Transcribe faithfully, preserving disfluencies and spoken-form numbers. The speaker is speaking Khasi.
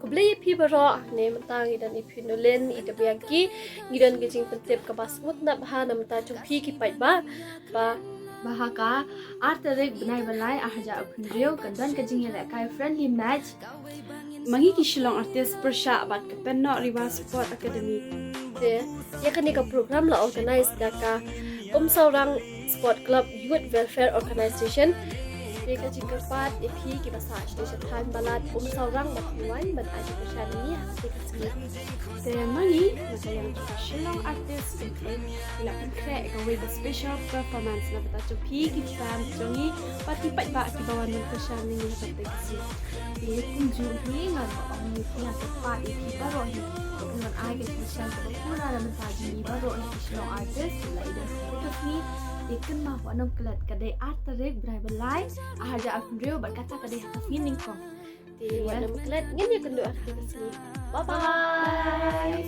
Khublei ïa phi baroh, ne mynta ngi don ïa phi Nolin, i da Bianchi, ngi don ka jingpyntip kaba sngewtynnat bha na mynta jong phi ki paidbah, ba ba ha ka ar tarik bnai ba lai ar hajar arphew hynriew kan don ka jingïalehkai friendly match ma ngi ki Shillong Artist pyrshah bad ka Pennoh Riwa Sport Academy. Te ïa kane ka program la organize da ka Umsawrang Sport Club Youth Welfare Organization. Te ka jingkyrpad ïa phi kiba sah sha sha thain ba lad Umsawrang bad phi wan ban ai ka pyrshah ïa ngi ha kane ka sngi. Te ma ngi na ka liang jong ka Shillong Artist Festival ngi la pynkhreh ïa kawei ka special performance na bynta jong phi ki fan jong ngi bad ki paidbah kiba wan ban pyrshang ïa ngi ha kane ka sngi. Te kumjuh hi nga ruh ong ïa phi, nga kyrpad ïa phi baroh hi ban ai ka jingkyrshan kaba pura na bynta jong ngi baroh hi ki Shillong Artist. Lada ïa don kane ka sngi te kynmaw wat nym klet, ka dei ar tarik bnai ba lai ar hajar arphew hynriew bad kata ka dei ha ka sngi nyngkong. Te wat nym klet, ngin ïakynduh ha kane ka sngi. Bye bye.